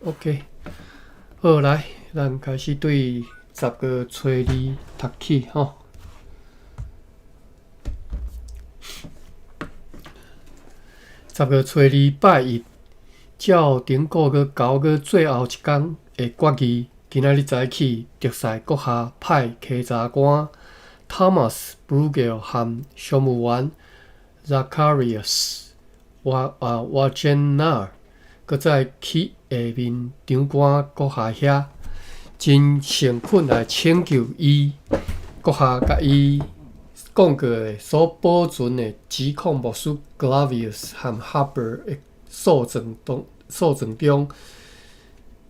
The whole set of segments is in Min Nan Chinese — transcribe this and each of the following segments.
OK，好來，咱開始對十月初二讀起吼。十月初二拜一，照頂個月九月最後一工的決議，今仔日早起，德賽閣下派稽查官 Thomas Brugel 和商務員 Zacharias 瓦啊瓦簡納，閣再去下面長官閣下遐，真誠懇來請求伊閣下共伊講過的所保存的指控牧師 Clavius 和 Harper 的訴狀中訴狀中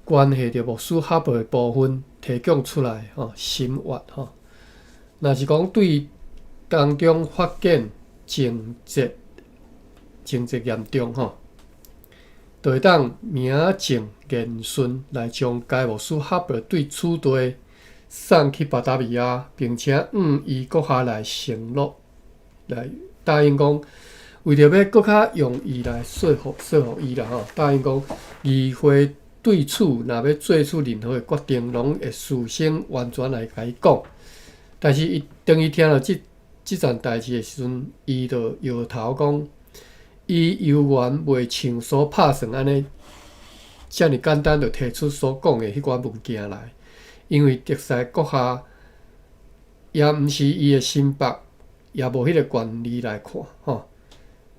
關係著牧師 Harper 的部分提供出來吼審閱吼。若是講對當中發現情節情節嚴重吼，就會當名正言順來將該牧師哈伯對此地送去巴達維亞，並且向伊閣下來承諾，來答應講，為著欲閣較容易來說服說服伊啦吼，答應講議會對此若欲做出任何的決定，攏會事先完全來共伊講。但是伊當伊聽著這這件代誌的時陣，伊就搖頭講，伊猶原袂像所拍算按呢，遮爾簡單就提出所講的彼寡物件來，因為德賽閣下也毋是伊的心腹，也無彼個權利來看吼。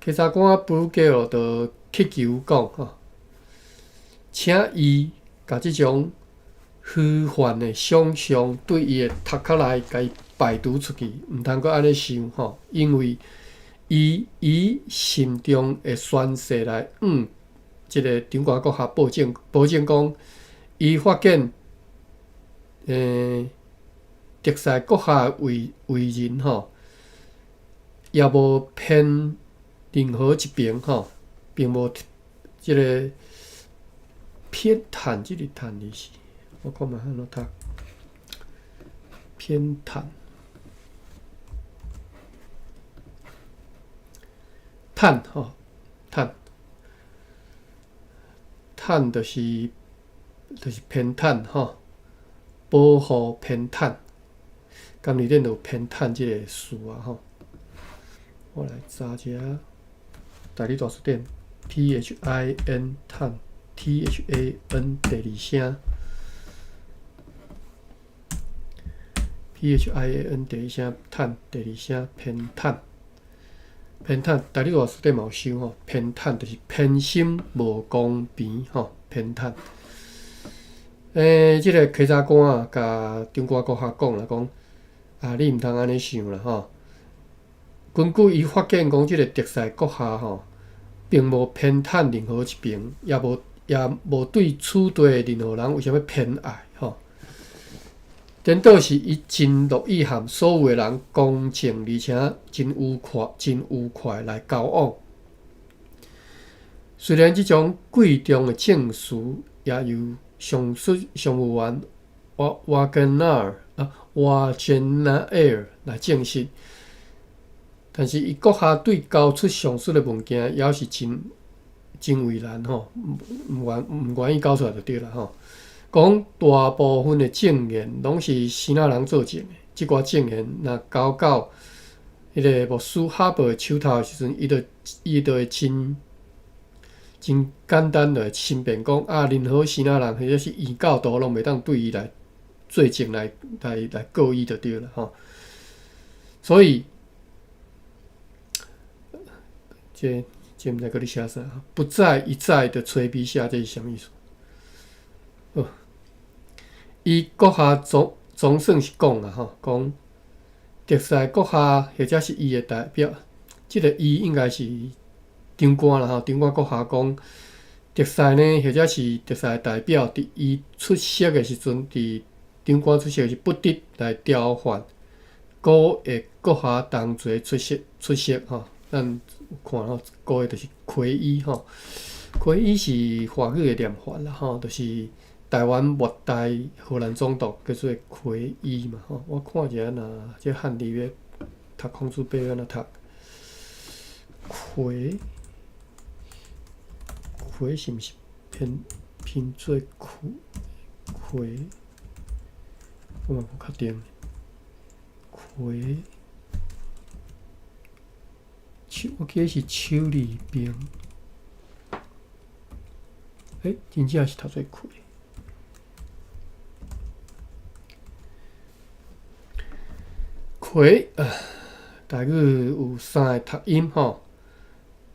檢察官布魯格爾就乞求講吼，請伊共這種虛幻的想像對伊的頭殼內共伊排除出去，毋通閣按呢想吼，因為伊以慎重的宣誓來向這个長官閣下保證，保證講，伊發現，德賽閣下為為人吼，也無偏任何一邊吼，並無這个偏袒這个袒字是，我看覓按怎讀，偏袒。袒吼，袒，袒就是就是偏袒吼，保護偏袒，敢裡面有偏袒這个詞啊吼。我來查一下台語大辭典，P H I N 袒，T H A N 第二聲，P H I A N 第一聲袒，第二聲偏袒。偏袒，台語大辭典嘛有收吼。偏袒就是偏心無公平吼，偏袒。這个稽查官啊，共長官閣下講啦，講啊，你毋通按呢想啦吼。根據伊發現講，這个德賽閣下吼，並無偏袒任何一邊，也無也無對此地的任何人有啥物偏愛吼。顛倒是伊真樂意和所有的人公正而且真愉快、真愉快來交往。雖然這種貴重的證詞也由上述商務員瓦瓦根納爾啊瓦簡納爾來證實，但是伊閣下對交出上述的物件，猶是真真為難吼，毋願毋願意交出來就對啦吼。講大部分的證言攏是希臘人作證的，這寡證言若交到彼个牧師哈伯的手頭的時陣，伊就伊就會真真簡單就會申辯講啊，任何希臘人或者是異教徒攏袂當對伊來作證來來來告伊就對啦吼。所以，這這毋知閣咧寫啥，不再一再的催逼下，這是啥物意思？好，伊閣下總總算是講啦吼，講德賽閣下或者是伊的代表，這个伊應該是長官啦吼，長官閣下講德賽呢，或者是德賽代表，佇伊出席的時陣，佇長官出席時不得來調換古會閣下同齊出席出席吼。咱看吼，古會就是魁伊吼，魁伊是法語的念法啦吼，就是台灣末代荷蘭總督叫做魁伊嘛吼。我看一下若這漢字欲讀孔子伯按怎讀？魁魁是毋是偏？拼做魁魁，我嘛無確定。魁，手，我記得是手字邊。欸，真正是讀做魁。魁啊，台語有三个讀音吼，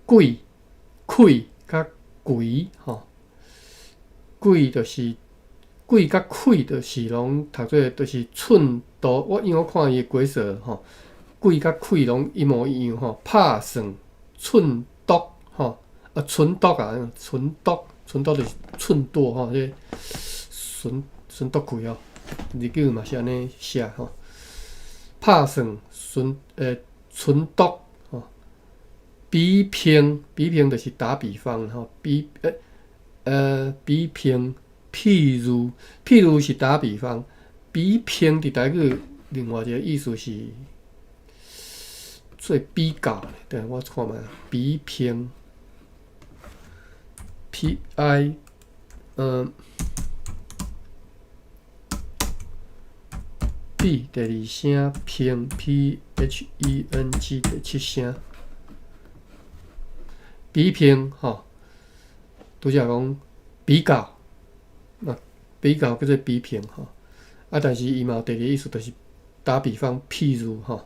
鬼、氣佮鬼吼。鬼就是鬼佮氣，就是攏讀做就是寸度。我因為我看伊的解說吼，鬼佮氣攏一模一樣吼。拍算寸度吼，啊寸度啊，寸度寸度就是寸度吼，這個寸寸度氣吼，日語嘛是按呢寫吼。拍算寸寸度吼，比拼比拼就是打比方吼，比比拼，譬如譬如是打比方，比拼佇台語另外一個意思是做比較，等下我看覓，比拼，P I 比第二聲平 P H E N G 第七聲，比拼吼，拄才講比較，啊比較叫做比拼吼，啊但是伊嘛有第二個意思，就是打比方，譬如吼，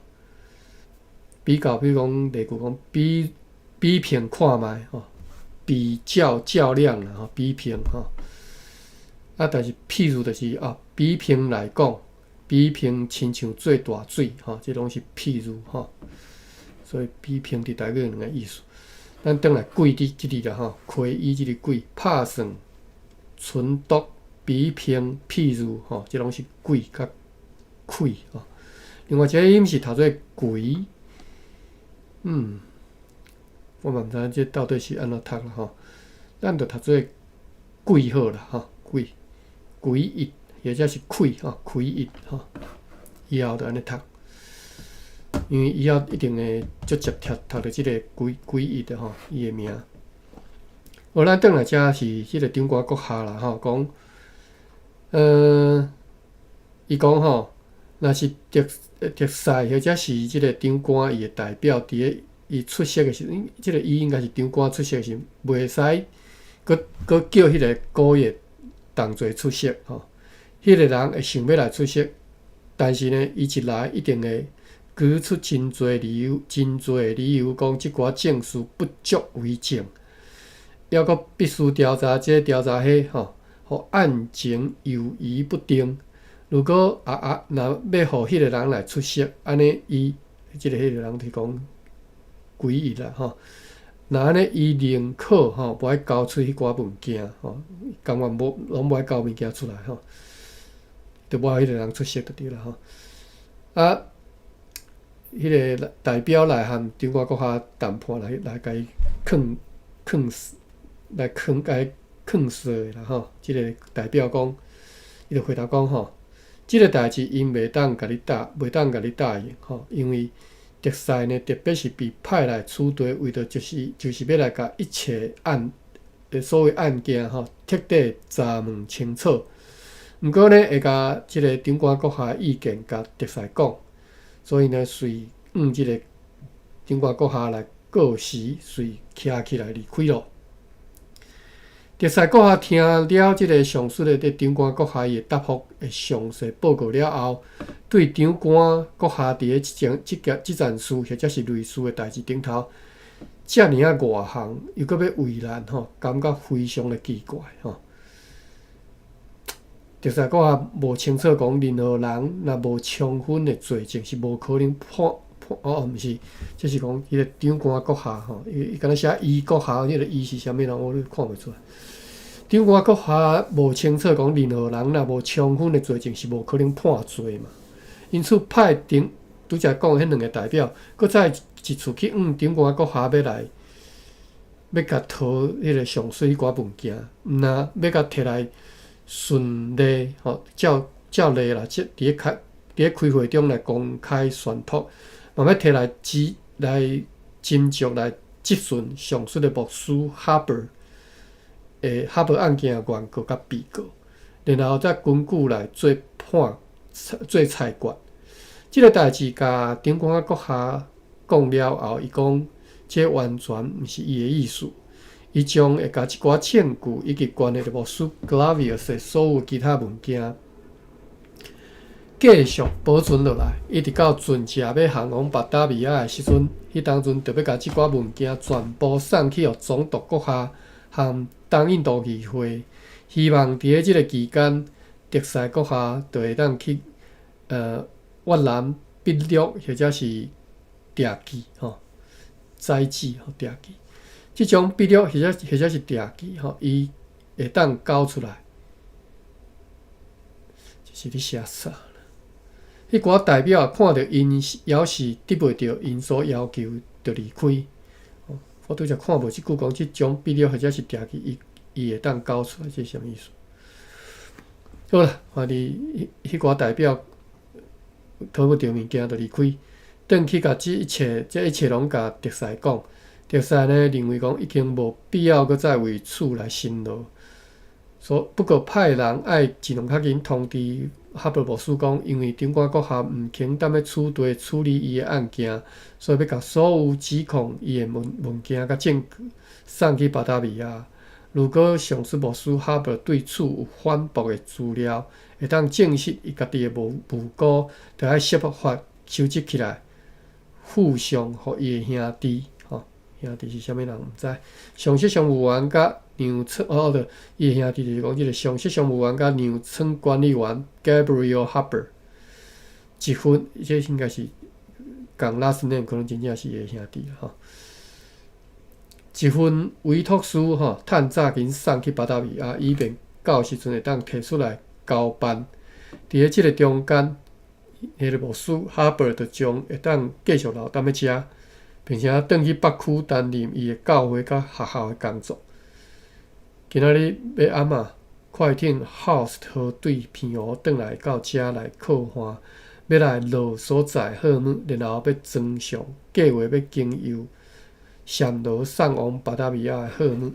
比較，比如講例句講比比拼看覓吼，比較較量啦吼，比拼吼，啊但是譬如就是啊比拼來講。比拼親像做大水吼，這攏是譬如吼，所以比拼佇台語兩个意思。咱轉來鬼佇這裡啦吼，魁伊這个鬼，拍算、存毒、比拼、譬如吼，這攏是鬼佮氣吼。另外一個音是讀做鬼，我嘛毋知影這到底是按怎讀啦吼。咱就讀做鬼好啦吼，鬼鬼一。或者是氣吼，氣一吼，以後就按呢讀，因為以後一定會足捷讀讀著這個鬼鬼一的吼，伊的名。好，咱轉來遮是彼個長官閣下啦吼，講，伊講吼，若是特特賽或者是這個長官伊的代表佇咧伊出席的時陣，這個伊應該是長官出席的時陣，袂使閣閣叫彼個古意同齊出席吼。彼個人會想欲來出席，但是呢，伊一來一定會舉出真濟理由，真濟的理由講這寡證據不足為證，猶閣必須調查這調查彼吼，予案情猶疑不定。如果若欲予彼個人來出席，按呢伊，這个彼個人就是講詭異啦吼。若按呢伊寧可吼，無愛交出彼寡物件吼，甘願無攏無愛交物件出來吼。就無愛彼個人出席就對啦吼。啊，彼個代表來和長官閣下談判來來共伊勸勸來勸共伊勸說的啦吼。這个代表講，伊就回答講吼，這个代誌𪜶袂當共你答，袂當共你答應吼，因為特使呢特別是被派來此地，為著就是就是欲來共一切案的所謂案件吼，徹底查問清楚。毋過呢，會共這个長官閣下意見共特使講，所以呢，隨向這个長官閣下來告辭，隨徛起來離開囉。特使閣下聽了這个上述的這長官閣下伊的答覆的詳細報告了後，對長官閣下佇咧這件這件這件事或者是類似的代誌頂頭，遮爾仔外行，又閣欲為難吼，感覺非常的奇怪吼。特使閣下無清楚講，任何人若無充分的罪證，是無可能判判哦，毋是，這是講彼个長官閣下吼，伊伊敢若寫伊閣下，彼个伊是啥物人，我都看袂出來。長官閣下無清楚講，任何人若無充分的罪證，是無可能判罪嘛。因此派頂拄才講的彼兩个代表，閣再一次去向長官閣下欲來，欲共討彼个上述彼寡物件，毋若欲共提來。順利吼，照照例啦，這佇咧開佇咧開會中來公開宣讀，嘛欲提來指來斟酌來質詢上述的牧師哈伯，的哈伯案件的原告佮被告，然後再根據來做判做裁決。這个代誌共長官閣下講了後，伊講這完全毋是伊的意思。伊將會共這寡證據以及關係牧師 Clavius 的所有其他物件繼續保存落來，一直到船隻欲航往巴達維亞的時陣，彼當陣就欲共這寡物件全部送去予總督閣下和東印度議會，希望佇咧這个期間，特使閣下就會當去越南筆錄或者是訂記吼，載記吼訂記。這種筆錄或者是訂記吼，伊會當交出來。這是咧寫啥？彼寡代表看著𪜶猶是得袂著𪜶所要求，就離開。我拄才看無這句講，這種筆錄或者是訂記，伊會當交出來，這是啥物意思？好啦，反正彼寡代表討無著物件就離開，轉去共這一切攏共特使講。特使呢認為講已經無必要閣再為此來辛勞，所不過派人愛盡量較緊通知哈伯牧師講，因為長官閣下毋肯踮咧此地處理伊的案件，所以欲共所有指控伊的物件佮證據送去巴達維亞。如果上述牧師哈伯對此有反駁的資料，會當證實伊家己的無辜，就愛設法收集起來，附送予伊的兄弟。吼，兄弟是啥物人毋知。上席商務員佮糧倉哦對，伊的兄弟就是講這个上席商務員佮糧倉管理員 Gabriel Harper 一份，這應該是共 last name，可能真正是伊的兄弟吼。一份委託書吼，趁早緊送去巴達維亞，以便到時陣會當提出來交辦。佇咧這个中間，彼个牧師哈伯就將會當繼續留踮咧遮，並且轉去北區擔任伊的教會佮學校的工作。今仔日欲暗啊，快艇 House 號對澎湖轉來到遮來靠岸，欲來落所在貨物，然後欲裝上計劃欲經由暹羅送往巴達維亞的貨物，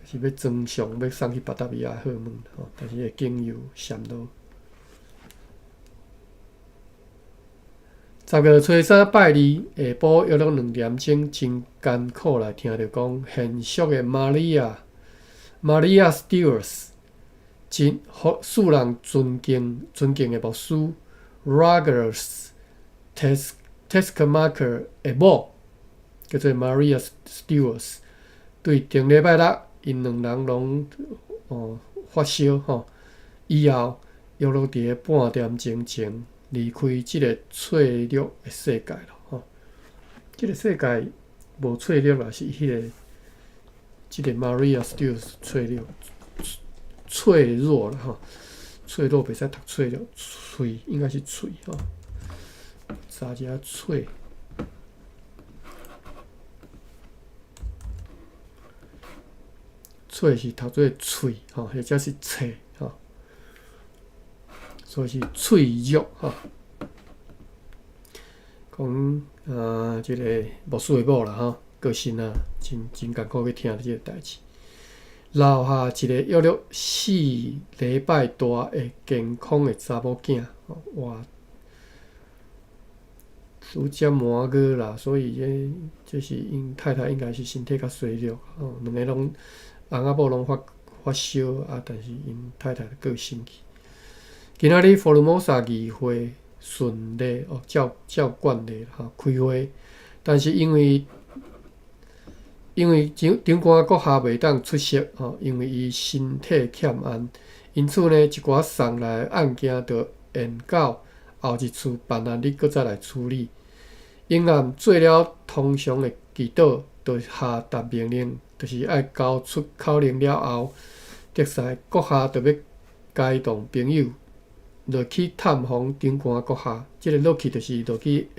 就是欲裝上欲送去巴達維亞的貨物吼，但是會經由暹羅。10月初三拜二下晡約莫2點鐘，真艱苦來聽著講，現屬的 Maria Stewart 真予世人尊敬的牧師 Rogers Teschemacher 的某，叫做 Maria Stewart，對頂禮拜六，𪜶兩人攏發燒吼，以後約莫佇咧半點鐘前離開這个脆弱的世界咯吼。這个世界無脆弱啦，是這个 Maria Stewart 脆弱啦吼，脆弱袂使讀脆弱，脆應該是喙吼，查一下脆。脆是讀做喙吼，或者是脆吼，所以是脆弱吼。講這个牧師的某啦吼，過身啊，真艱苦去聽這个代誌，留下一个約略4禮拜大的健康的查某囝，哇！拄才滿月啦，所以這是𪜶太太應該是身體較衰弱吼，兩个攏翁仔某攏發燒啊，但是𪜶太太過身去。今仔日福爾摩沙議會順利哦，照慣例吼開會，但是因為長官閣下袂當出席吼，因為伊身體欠安，因此呢，一寡送來的案件就延到後一次辦案日閣再來處理。英暗做了通常的祈禱，就下達命令，就是愛交出口令了後，特使閣下就欲偕同朋友落去探訪長官閣下。這个落去就是落去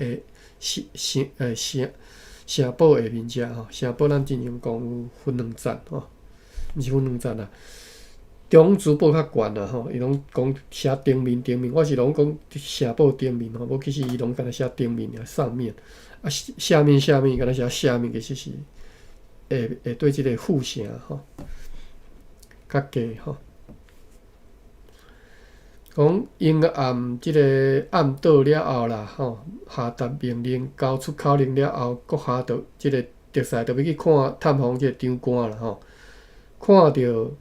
城堡下面遮吼，城堡咱之前講有分兩層吼，毋是分兩層啦，中珠堡較懸啦吼，伊攏講寫頂面頂面，我是攏講城堡頂面吼，無其實伊攏敢若寫頂面爾上面，啊下面下面敢若寫下面，其實是會會對這个府城吼較低吼。講英暗這个暗倒了後啦吼，下達命令交出口令了後，閣下就這个德賽就欲去看探訪這个長官啦吼，看著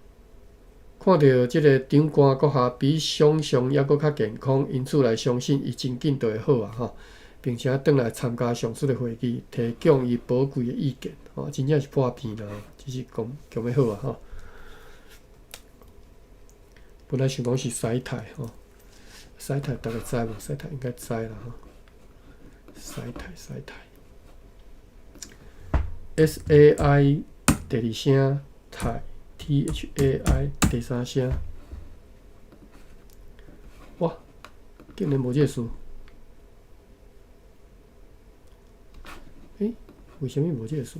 看著這个長官閣下比想像猶閣較健康，因此來相信伊真緊就會好啊吼，並且轉來參加上述的會議，提供伊寶貴的意見吼，真正是破病啦，只是講強欲好啊吼。本來想講是師太吼，師太逐家知無？師太應該知啦吼。師太師太，S A I 第二聲太 T H A I 第三聲。哇！竟然無這个詞。欸？為啥物無這个詞？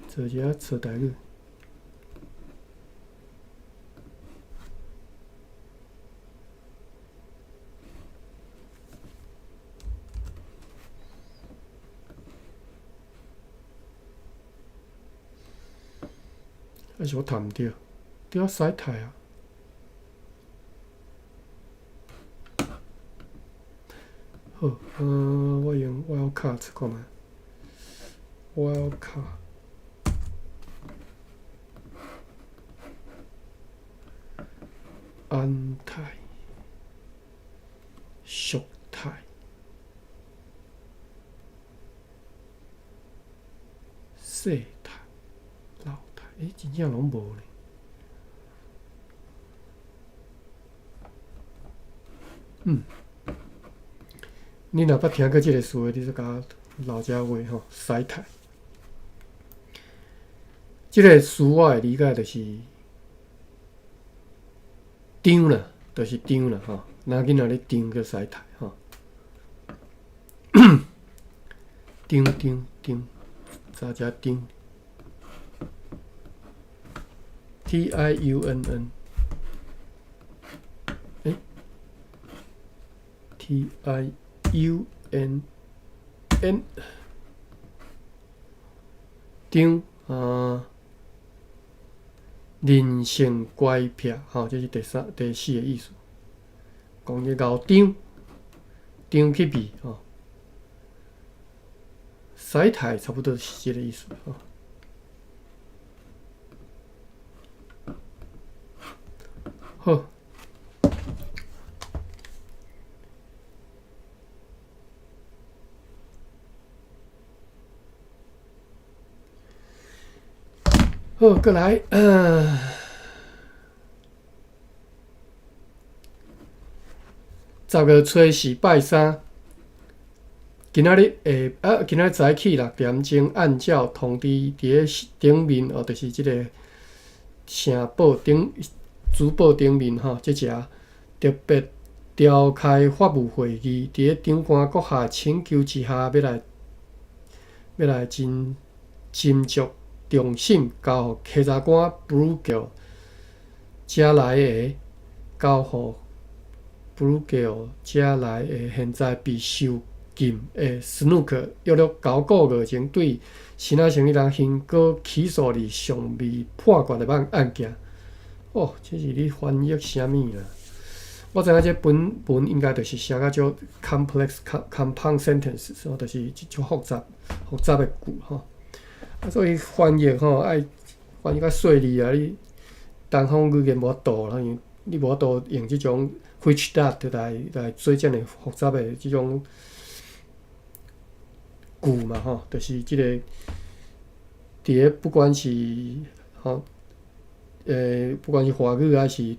找一下找台語。還是我讀毋著？對啊，師太啊。好，我用 wildcard 試看覓。wildcard 安泰、淑泰、細泰、老泰，欸，真正攏無呢。你若捌聽過這个詞的，你就共我留一下話吼，師太。這个詞我的理解就是張啦，就是張啦吼。若囡仔咧張叫師太吼。張張張，查一下張？T I U N N，欸？T I U N N，張啊，人性乖僻吼，這是第三、第四个意思。講伊𠢕張，張去味吼，師太差不多是這个意思吼。好。好，過來，10月初四拜三，今仔日下啊，今仔日早起6點鐘，按照通知佇咧頂面哦，就是這个城堡頂主堡頂面吼，這隻特別召開法務會議，佇咧長官閣下請求之下，欲來欲來真斟酌重審交予稽查官布魯格遮來的，交予布魯格遮來的，現在被受禁的斯努克約略九個月前對新仔生理人刑告起訴而尚未判決的案案件。哦，這是咧翻譯啥物啦？我知影這本文應該就是寫甲足 complex compound sentences，就是足複雜複雜的句吼。啊，所以翻譯吼愛翻譯較細膩啊！你單方語言無法度啦，因為你無法度用這種 which that 來來做遮爾複雜的這種句嘛吼，就是這個佇咧不管是吼，不管是華語還是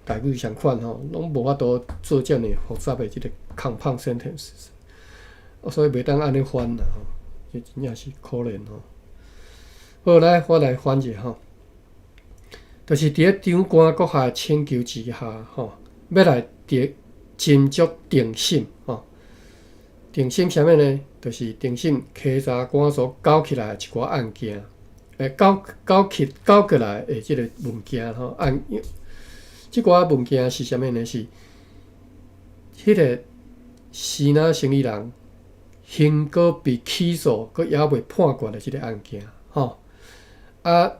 台語相款吼，攏無法度做遮爾複雜的這個 compound sentences，所以袂當按呢翻啦吼，這真正是可憐吼。好，來我來翻一下吼，就是佇咧長官閣下請求之下吼，欲來定斟酌定審吼。定審啥物呢？就是定審稽查官所搞起來的一寡案件，搞搞起搞過來的這個物件吼案。這寡物件是啥物呢？是彼个生仔生理人興哥被起訴，閣猶未判決的這个案件，吼。啊，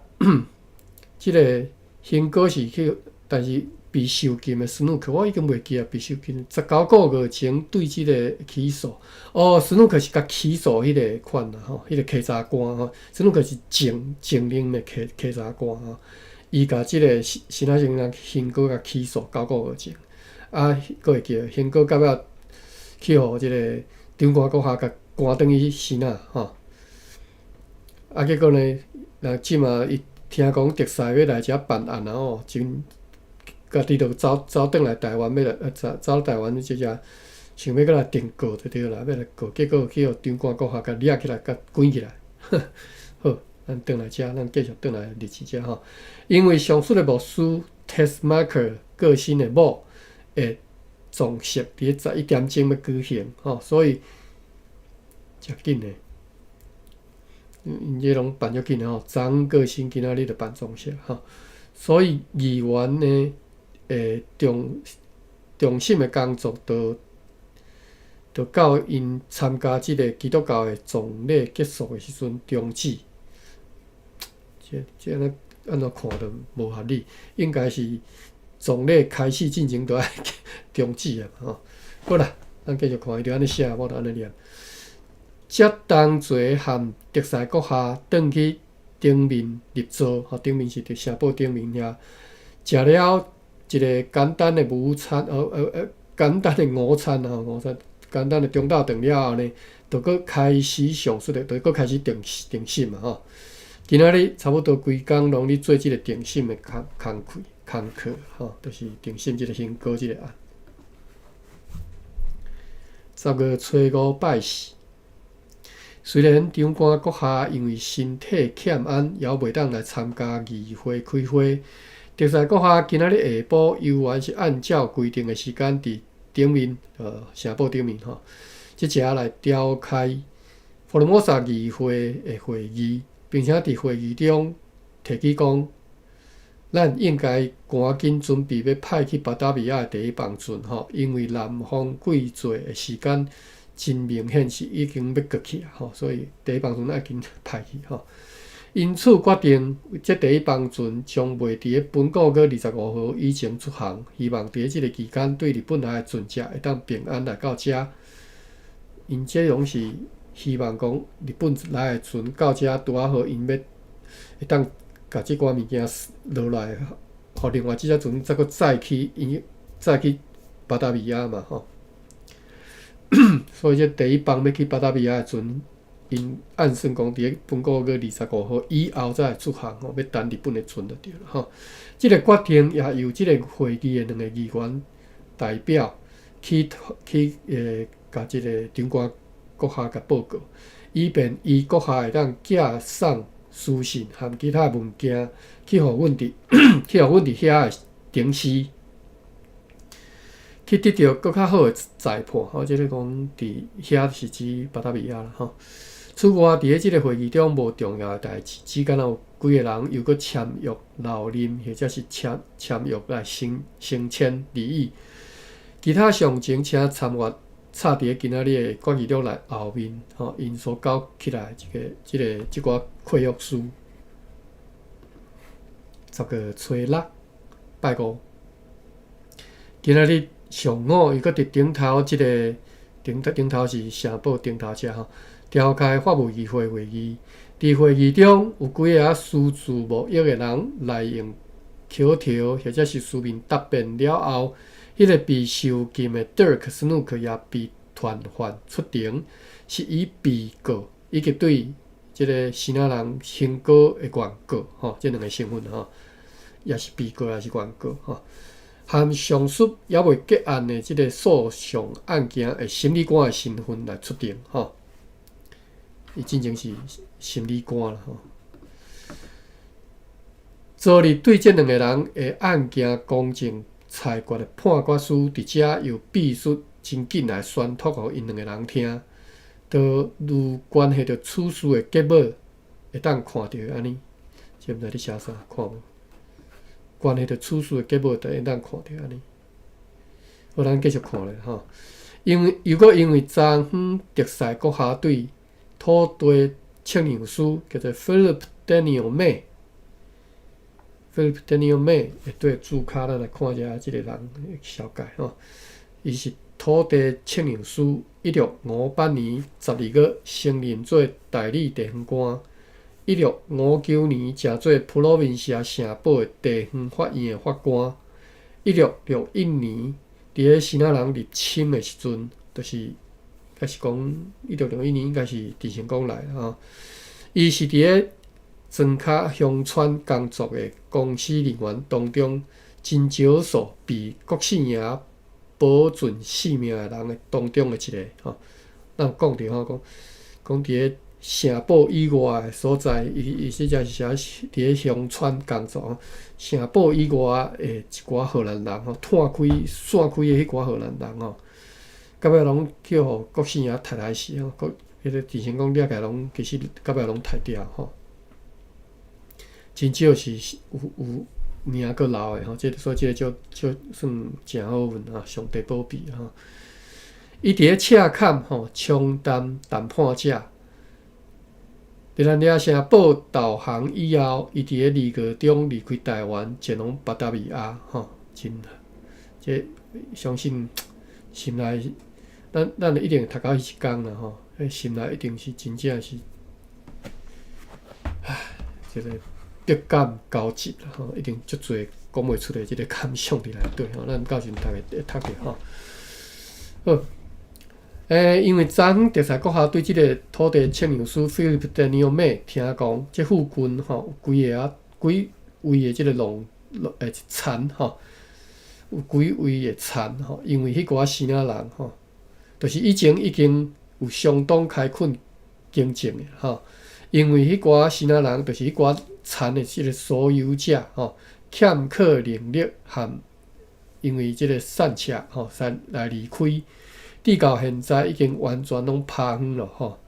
這个興哥是去，但是被受禁的斯努克，我已經袂記啊，被受禁19個月前對這个起訴。哦，斯努克是共起訴彼个款啦，吼，彼个稽查官吼，斯努克是前任的稽查官吼，伊共這个新仔先生興哥共起訴九個月前，啊，閣會記得興哥到尾去予這个長官閣下共趕轉去支那吼，啊，結果呢，人這馬伊聽講特使欲來遮辦案啊吼，真家己就走走轉來台灣，欲來走走台灣這遮，想欲閣來呈告就對啦，欲來告，結果去予長官閣下共掠起來，共關起來。好，咱轉來遮，咱繼續轉來日誌遮吼。因為上述的牧師 Tessmacher 過身的某會葬式佇咧11點鐘欲舉行吼，所以誠緊的，𪜶這攏辦足緊的吼，昨昏過身，今仔日就辦葬式吼。所以議員呢，重審的工作就到𪜶參加這个基督教的葬禮結束的時陣終止。這按怎按怎看都無合理，應該是葬禮開始進前就愛終止啊吼。好啦，咱繼續看，伊就按呢寫，我就按呢念。才同齊和特使閣下轉去頂面入座，吼，頂面是佇城堡頂面遐，食了一个簡單的午餐，簡單的午餐啊，午餐，簡單的中晝頓了後呢，就閣開始上述的，就閣開始庭審嘛吼。今仔日差不多規工攏咧做這个庭審的工課吼，就是庭審這个興哥這个案。10月初五拜四，雖然長官閣下因為身體欠安，猶袂當來參加議會開會，特使閣下今仔日下晡猶原是按照規定的時間佇頂面，城堡頂面吼，這遮來召開福爾摩沙議會的會議，並且佇會議中提起講，咱應該趕緊準備欲派去巴達維亞的第一班船吼，因為南方季節的時間真明顯是已經欲過去啊吼，所以第一班船愛緊派去吼。因此決定，這第一班船將袂佇咧本個月25號以前出航，希望佇咧這个期間對日本來的船隻會當平安來到遮。𪜶這攏是希望講日本來的船到遮拄仔好，𪜶欲會當共這寡物件落來，予另外這隻船再閣載去，𪜶載去巴達維亞嘛吼。所以這第一班欲去巴達維亞的船，𪜶按算講佇咧本個月25號以後才會出航吼，欲等日本的船就對了吼。這个決定也由這个會議的兩個議員代表去共這个長官閣下共報告，以便伊閣下會當寄送書信和其他文件去予阮佇遐的庭司，去得著閣較好的裁判。吼，這个講佇遐是指巴達維亞啦吼。此外，佇咧這个會議中無重要的代誌，只敢若有幾个人又閣簽約留任，或者是簽約來升遷而已。其他詳情，請參閱插佇咧今仔日的決議錄內後面吼，𪜶所交起來這个、這个、這寡契約書。10月初六，拜五，今仔日上午，伊閣佇頂頭這个頂頭是城堡頂頭遮吼，召開法務議會會議。佇會議中，有幾个私自貿易的人來用口頭或者是書面答辯了後，彼个被囚禁的 Dirk Snook 也被傳喚出庭，是以被告以及對這个支那人興哥的原告吼，這兩个身份吼，也是被告也是原告吼。和上述猶未結案的這个訴訟案件的審理官的身份來出庭吼。伊進前是審理官啦吼。昨日對這兩个人的案件公正裁決的判決書，佇遮由秘書真緊來宣讀予𪜶兩个人聽，都如關係著此事的結尾，會當看著按呢，這毋知咧寫啥，看無？關係著此事的結尾，就會當看著按呢。好，咱繼續看咧吼。因為又閣因為昨昏特賽國家隊土地測量師叫做 Philip Daniel May，Philip Daniel May 會對註卡，咱來看一下這个人紹介吼。伊是土地測量師，1658年12月升任做代理地方官。1659年成做普羅民西亞城堡的地方法院的法官。1661年，佇咧支那人入侵的時陣，就是應該是講1661年應該是鄭成功來吼。伊是佇咧莊跤鄉村工作的公司人員當中，真少數被國姓爺保存性命的人的當中的一个吼。咱有講著吼，講講佇咧城堡以外的所在，伊伊實際是寫佇咧鄉村工作，城堡以外的一寡荷蘭人吼，湠開散開的彼寡荷蘭人吼，到尾攏去予國姓爺刣來死吼，國彼个鄭成功掠起來攏其實到尾攏刣掉吼。真少是有名閣留的吼，這所以這个就就算誠好運啊，上帝保庇吼。伊佇咧赤崁吼充當談判者。熱蘭遮城堡投降以後，伊佇咧2月中離開台灣，前往巴達維亞吼，真這相信心內，咱咱一定讀到彼一工啦吼，彼心內一定是真正是，唉，這个百感交集啦吼，一定足濟講袂出的這个感想佇內底吼，咱到時陣讀會會讀著吼。好。因為昨昏特賽國校對這个土地測量師 Philip Daniel May 聽講，這附近吼有幾个啊幾位的這个農田吼，有幾位的田吼，因為彼寡支那人吼，就是以前已經有相當開墾耕種的吼，因為彼寡支那人就是彼寡田的這个所有者吼，欠課能力和因為這个散赤吼，來離開。直到現在已經完全攏拋荒了吼。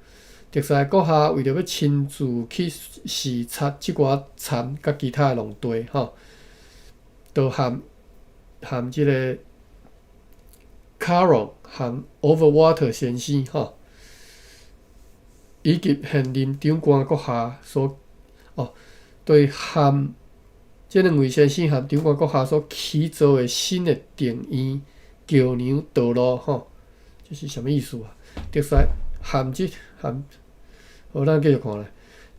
特賽閣下為著欲親自去視察這寡田佮其他農地吼，就和和這个 Caron 和 Overwater 先生吼，以及現任長官閣下所哦，對和這兩位先生和長官閣下所起造的新的庭院橋梁道路吼。這是啥物意思啊？特賽含這含，好，咱繼續看咧。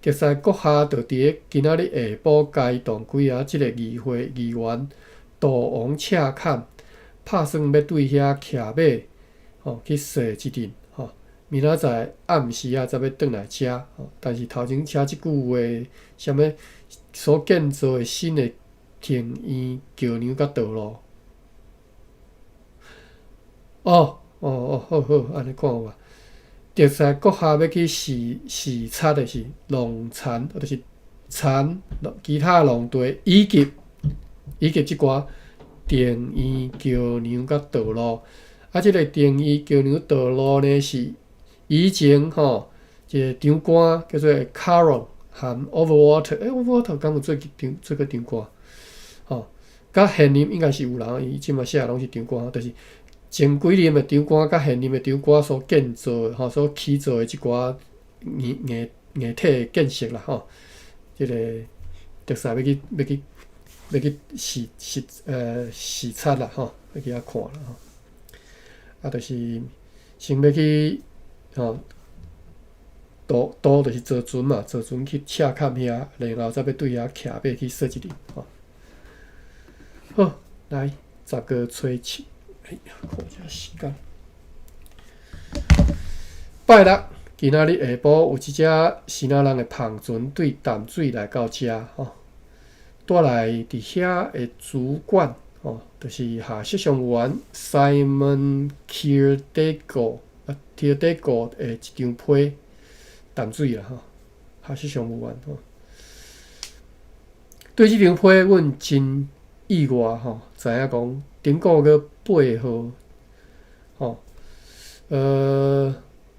特賽閣下就佇咧今仔日下晡，偕同幾仔這个議會議員渡往赤崁，拍算欲對遐騎馬吼去踅一陣吼。明仔載暗時仔才欲轉來遮吼。但是頭前寫這句話，啥物所建造的新的庭院橋梁佮道路。哦。哦哦，好好，按呢看有無？特賽閣下欲去視視察的是農田，就是田其他農地，以及以及這寡庭院橋梁佮道路。啊，這个庭院橋梁道路呢，是以前吼一个長官叫做 Caron 和 Overwater，Overwater 敢有做長做過長官？吼，佮現任應該是有人，伊這馬寫的攏是長官，就是。前幾任的長官佮現任的長官所建造的吼，所起造的這寡硬硬硬體的建設啦吼，這个特賽欲去欲去欲去視視視察啦吼，欲去遐看啦吼。啊，就是先欲去吼，渡渡就是坐船嘛，坐船去赤崁遐，然後才欲對遐騎馬去踅一日吼。好，來10月初7。哎呀，看一下時間。拜六，今仔日下晡有一隻支那人的帆船對淡水來到遮吼，帶來佇遐的主管吼，就是下設上員 Simon Kirdego 啊，Kirdego 的一張批淡水啦吼，下設上員吼。對這張批，阮真意外吼，知影講頂個月8號，吼，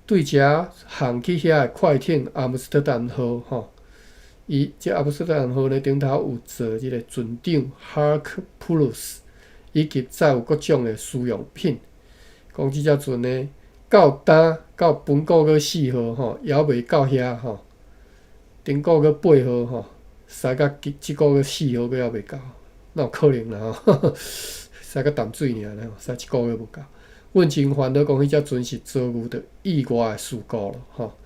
對遮航去遐的快艇阿姆斯特丹號吼，伊這阿姆斯特丹號呢頂頭有坐這个船長 Hark Purus，以及載有各種的使用品。講這隻船呢，到今到本古閣4號吼，猶未到遐吼，頂古閣8號吼，駛到這個月4號閣猶未到，哪有可能啦吼？駛到淡水爾咧，駛一個月無夠。阮真煩惱講彼隻船是遭遇著意外的事故囉吼。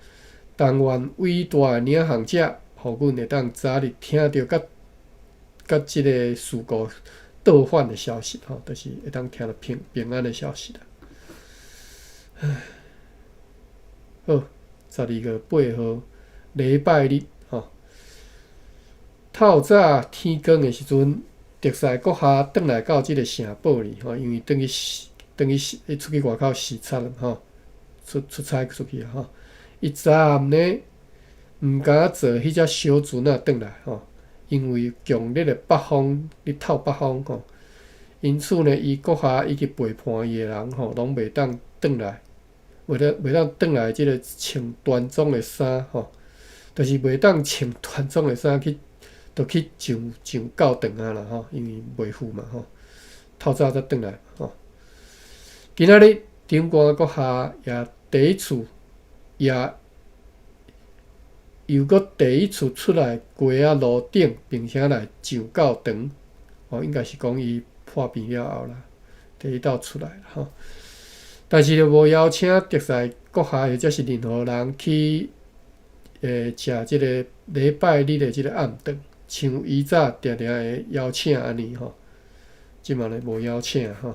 但願偉大的領航者，予阮會當早日聽著佮佮這个事故倒反的消息吼，就是會當聽著平平安的消息啦。唉，好，12月8號，禮拜日吼，透早天光的時陣，特賽閣下轉來到這个城堡裡吼，因為轉去轉去伊出去外口視察啦吼，出出差出去啊吼。伊昨暗呢，毋敢坐彼隻小船仔轉來吼，因為強烈的北風咧透北風吼，因此呢，伊閣下以及陪伴伊的人吼，攏袂當轉來，袂當轉來這个穿端莊的衫吼，就是袂當穿端莊的衫去，就去上上教堂啊啦吼，因為袂赴嘛吼，透早才轉來吼。今仔日長官閣下也第一次，也又閣第一次出來街仔路頂，並且來上教堂，哦，應該是講伊破病了後啦，第一道出來啦吼。但是就無邀請特賽閣下或者是任何人去，食這个禮拜日的這个暗頓，像以早定定會邀請按呢吼，這馬咧無邀請吼，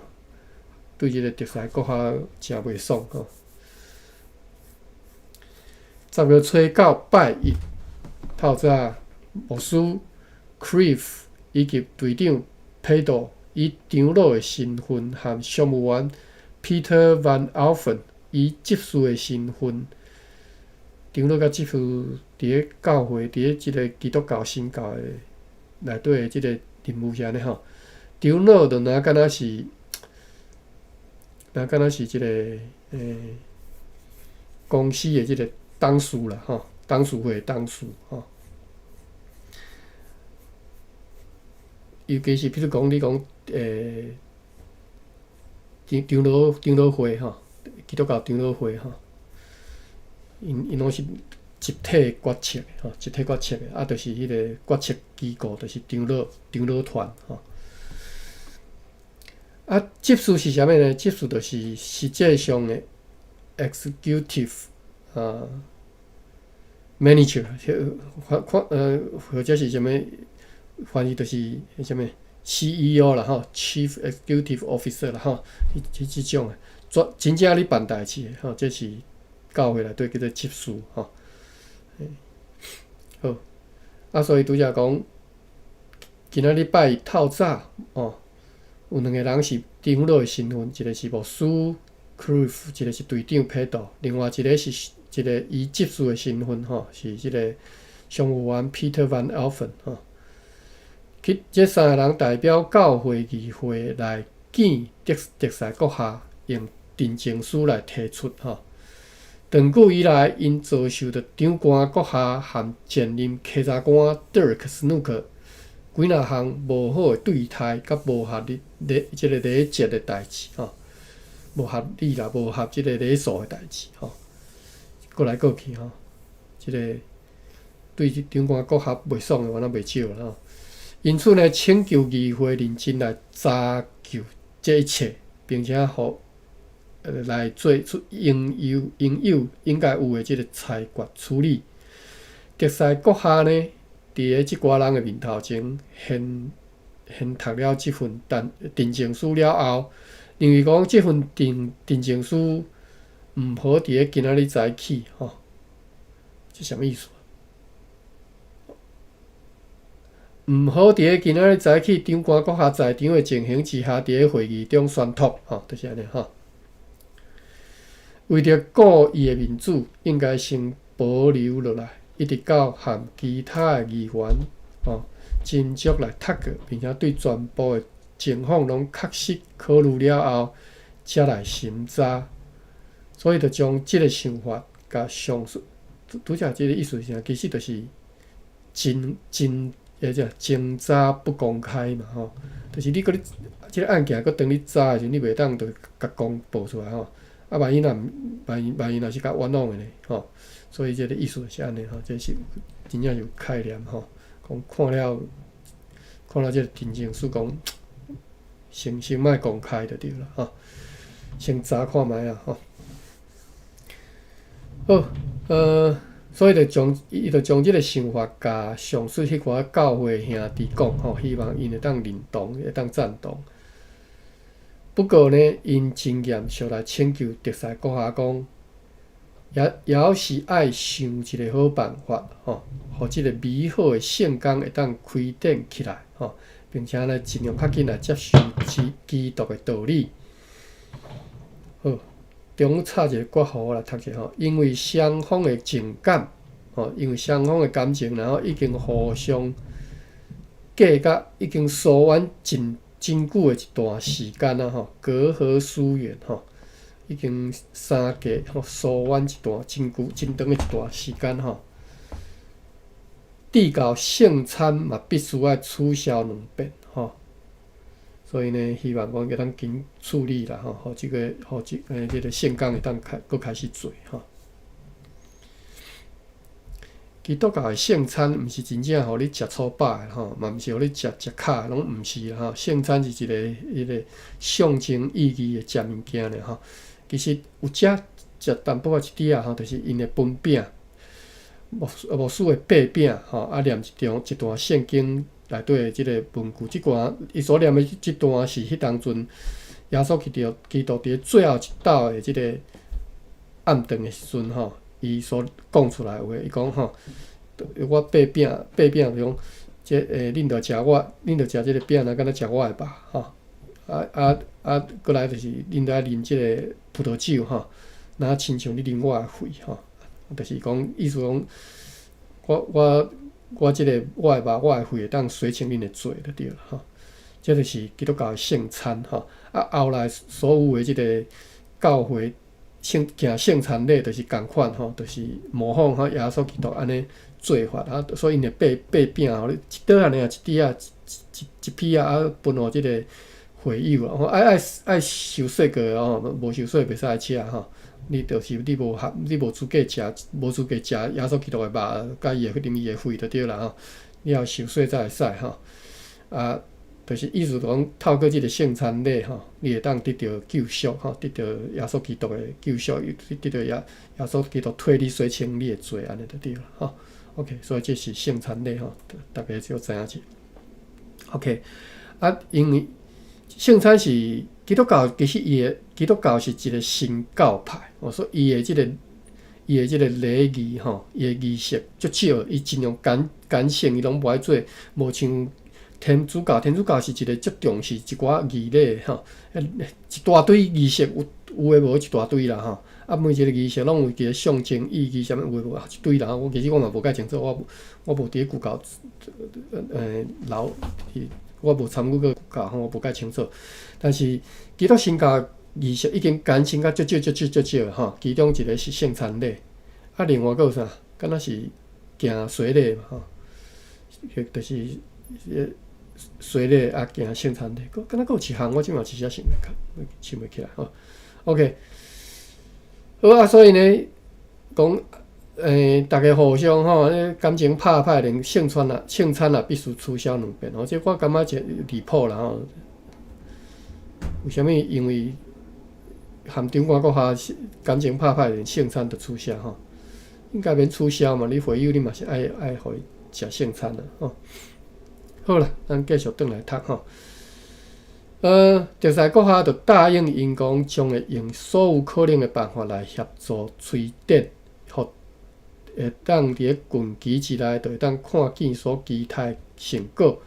對這个特賽閣下誠袂爽吼。10月初9拜一，透早牧師 Cliff 以及隊長 Pedro 以長老的身份和商務員 Peter Van Alphen 以執事的身份，長老佮執事佇咧教會，佇咧這个基督教新教的內底的這个任務是按呢吼。長老就若敢若是，若敢若是這个公司的這个董事啦吼，董事會董事吼。尤其是比如講，你講長老會吼，基督教長老會吼，𪜶攏是集體決策的吼，集體決策的，啊，就是彼个決策機構，就是長老團吼。啊，執事是啥物呢？執事就是實際上的 executive 啊，manager，看看或者是啥物，翻譯就是啥物 CEO 啦吼，Chief Executive Officer 啦吼，彼這種的，專真正咧辦代誌的吼，這是教會內底叫做執事吼。好，啊，所以拄才講，今仔日拜一透早哦，有兩个人是長老的身份，一个是牧師 Cliff，一个是隊長 Pedro，另外一个是一个以執事的身份吼，是這个商務員 Peter Van Alphen 吼。去這三个人代表教會議會來見特賽閣下，用陳情書來提出吼。長久以來，𪜶遭受著長官閣下和前任稽查官 Dirk Snook 幾若項無好的對待，佮無合理禮這个禮節的代誌吼，無合理啦，無合這个禮數的代誌吼，過來過去吼，這个對長官閣下袂爽的，原來袂少啦吼。因此呢，請求議會認真來查究這一切，並且予來做出應有、應有、應該有的這个裁決處理。特賽閣下呢，佇咧這寡人的面頭前，宣宣讀了這份陳情書了後，認為講這份陳情書毋好佇咧今仔日早起吼，這啥物意思？毋好佇咧今仔日早起長官閣下在場的情形之下，佇咧會議中宣讀吼，就是按呢吼。為著顧伊的面子，應該先保留落來，一直到和其他的議員吼斟酌來讀過，並且對全部的情況攏確實考慮了後，才來審查。所以，就將這个想法共上述拄才這个意思是啥？其實就是真真，迄只偵查不公開嘛吼，就是你閣咧這個案件閣當咧查的時陣，你袂當就共公報出來吼。啊，萬一若毋，萬一萬一若是較冤枉的呢，吼。所以這个意思是按呢吼，這是真正有概念吼。講看了看了這个陳情書講，先先莫公開就對啦吼，先查看覓啊吼。好，所以就將伊就將這个想法共上述彼寡教會兄弟講吼，希望𪜶會當認同，會當贊同。不過呢，𪜶真嚴肅來請求特賽閣下講，也猶是愛想一个好辦法吼，予這个美好的聖工會當開展起來吼，並且呢，盡量較緊來接受基督的道理。好，中插一个括弧來讀者吼，因為雙方的情感，吼，因為雙方的感情，然後已經互相隔甲已經疏遠真真久的一段時間啊吼，隔閡疏遠吼，已經相隔吼疏遠一段真久真長的一段時間吼。至到聖餐嘛，必須愛取消兩遍吼。所以呢，希望講會當緊處理啦吼，予這个，予這這个聖工會當開閣開始做吼。基督教的聖餐毋是真正予你食粗飽的吼，嘛毋是予你食食卡，攏毋是吼。聖餐是一个彼个象徵意義的食物件爾吼。其實有食食淡薄仔一點仔吼，就是𪜶會分餅，牧牧師會擘餅吼，啊念一段一段聖經內底的這个文句，這段伊所念的這段是彼當陣耶穌基督佇最後一晝的這个暗頓的時陣吼，伊所講出來的話，伊講吼，我擘餅擘餅就講，這恁著食我，恁著食這个餅，若敢若食我的肉吼。啊啊啊！閣來就是恁著愛啉這个葡萄酒吼，若親像你啉我的血吼，就是講意思講，我我我這个我的肉我的血會當洗清恁的罪就對啦吼。這就是基督教的聖餐吼。啊，後來所有的這个教會聖行聖餐禮，就是仝款吼，就是模仿吼耶穌基督按呢做法啊，所以𪜶會擘擘餅，予你一刀按呢啊，一滴仔，一一一片仔啊，分予這个會友啊，愛愛愛受洗過的吼，無受洗袂使食吼。你就是你無合，你無資格食，無資格食耶穌基督的肉，佮伊的啉伊的血就對啦吼。你要受洗才會使吼。啊，就是意思講，透過這个聖餐禮吼，你會當得著救贖吼，得著耶穌基督的救贖，得著耶耶穌基督替你洗清你的罪，按呢就對啦吼。OK，所以這是聖餐禮吼，大家就知影者。OK，啊，因為聖餐是基督教，其實伊的基督教是一个新教派，哦，所以伊的這个伊的這个禮儀吼，伊的儀式足少，伊盡量簡簡省，伊攏無愛做，無像天主教，天主教是一个足重視一寡儀禮吼，一大堆儀式有有的無一大堆啦吼，啊每一个儀式攏有一个象徵意義，啥物有的無一堆啦。我其實我嘛無介清楚，我我無佇咧舊教，老我無參與過舊教吼，我無介清楚。但是基督新教儀式已經簡省甲足少足少足少吼，其中一个是聖餐禮，啊另外閣有啥？敢若是行洗禮嘛吼，就是洗禮啊行聖餐禮，閣敢若閣有一項，我這馬一時想袂想袂起來吼。OK，好啊，所以呢，講逐家互相吼，感情拍歹，連聖餐啊，聖餐啊必須取消兩遍吼，這我感覺真離譜啦吼。為啥物？因為和長官閣下感情拍歹，連聖餐都取消吼？應該免取消嘛？你會友你嘛是愛愛予伊食聖餐啊吼。好啦，咱繼續轉來讀吼。特賽閣下就答應𪜶講，將會用所有可能的辦法來協助催展，予會當佇咧近期之內，就會當看見所期待成果。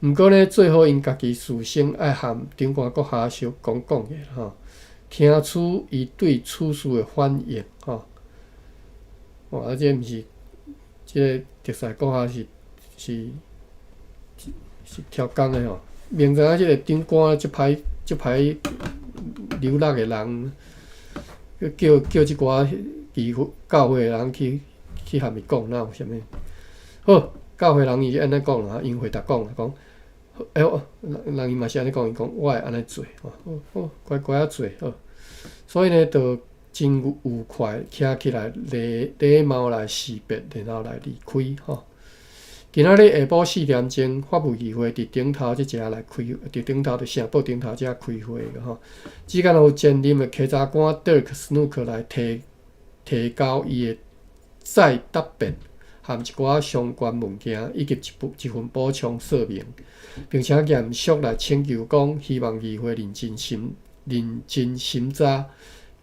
毋過呢，最好𪜶家己事先愛和長官閣下相講講者吼，聽取伊對此事的反應吼。哇！啊，這毋是這个特賽閣下是是是超工的吼。明知影這个長官足歹足歹流落的人，叫叫這寡祈教會的人去去和伊講，哪有啥物？好，教會人伊按呢講啦，𪜶回答講啦，講好，欸，人伊嘛是按呢講，伊講我會按呢做，吼，好，好，乖乖仔做，好。所以呢，就真愉快，徛起來禮禮貌來辭別，然後來離開，吼。今仔日下晡4點鐘，法務議會佇頂頭這遮來開，佇頂頭佇城堡頂頭遮開會個吼。只敢若有前任的稽查官 Dirk Snook 來提提交伊的再答辯，含一寡相關文件，以及一部一份補充說明，並且嚴肅來請求講，希望議會認真審認真審查，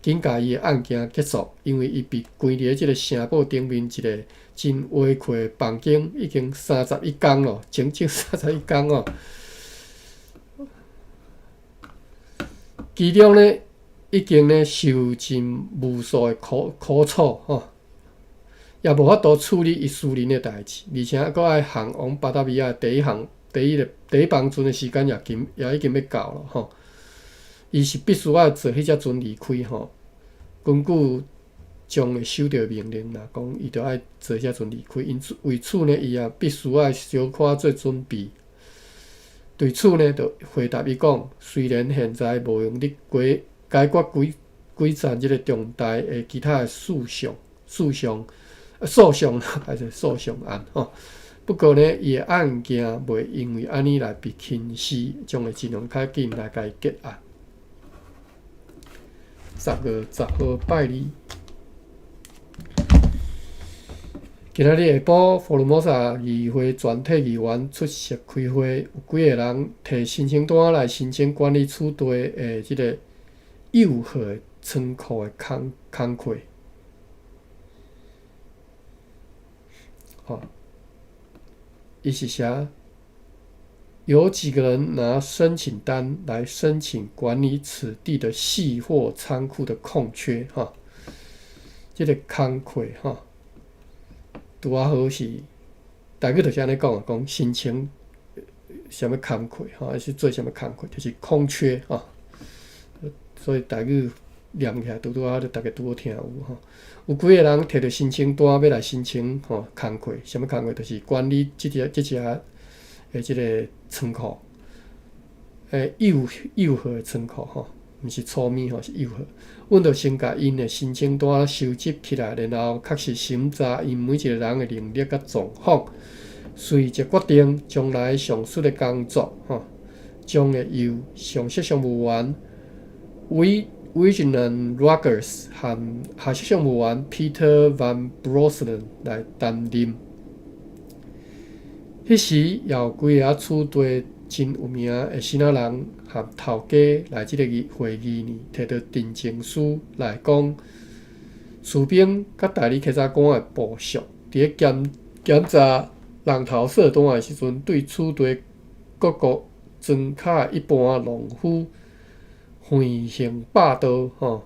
緊共伊的案件結束，因為伊被關佇咧這個城堡頂面一個真挖闊的房間，已經31工咯，整整三十一工哦。其中呢，已經呢受盡無數的苦苦楚吼，也無法度處理伊私人的代誌，而且閣愛航往巴達維亞第一航第一个第一班船的時間也緊也已經欲到了吼。伊是必須愛坐彼隻船離開吼。根據將會收著命令啦，講伊著愛坐這船離開，因此為此呢，伊也必須愛小可做準備。對此呢，就回答伊講，雖然現在無閒得解解決幾幾層這个重大的其他的事項、事項、訴訟還是訴訟案吼，不過呢，伊的案件袂因為按呢來被輕視，將會盡量較緊來共伊結案。10月10號拜二，今仔日下晡，福爾摩沙議會全體議員出席開會，有幾个人提申請單來申請管理此地的這个幼號倉庫的空空缺。吼，伊是寫有幾個人拿申請單來申請管理此地的卸貨倉庫的空缺，哈，這个空缺，哈，拄仔好是，台語就是按呢講，講申請啥物空缺，吼，還是做啥物空缺，就是空缺，吼。所以台語念起來拄拄仔好，逐家拄好聽有吼。有幾个人提著申請單欲來申請，吼，空缺，啥物空缺，就是管理這個這隻的這个倉庫，幼幼號的倉庫吼，毋是粗物吼，是幼號。阮著先共𪜶的申請單收集起來，然後確實審查𪜶每一个人的能力佮狀況，隨即決定將來上述的工作吼，將會由上席商務員 Wijnand Rogers 和下席商務員 Peter Van Broselen 來擔任。彼時也有幾个此地真有名的爍爁人和頭家來這个會議呢，提著陳情書來講，士兵佮代理稽查官的部屬，佇咧檢檢查人頭稅單的時陣，對此地各國莊跤的一般農夫橫行霸道，吼，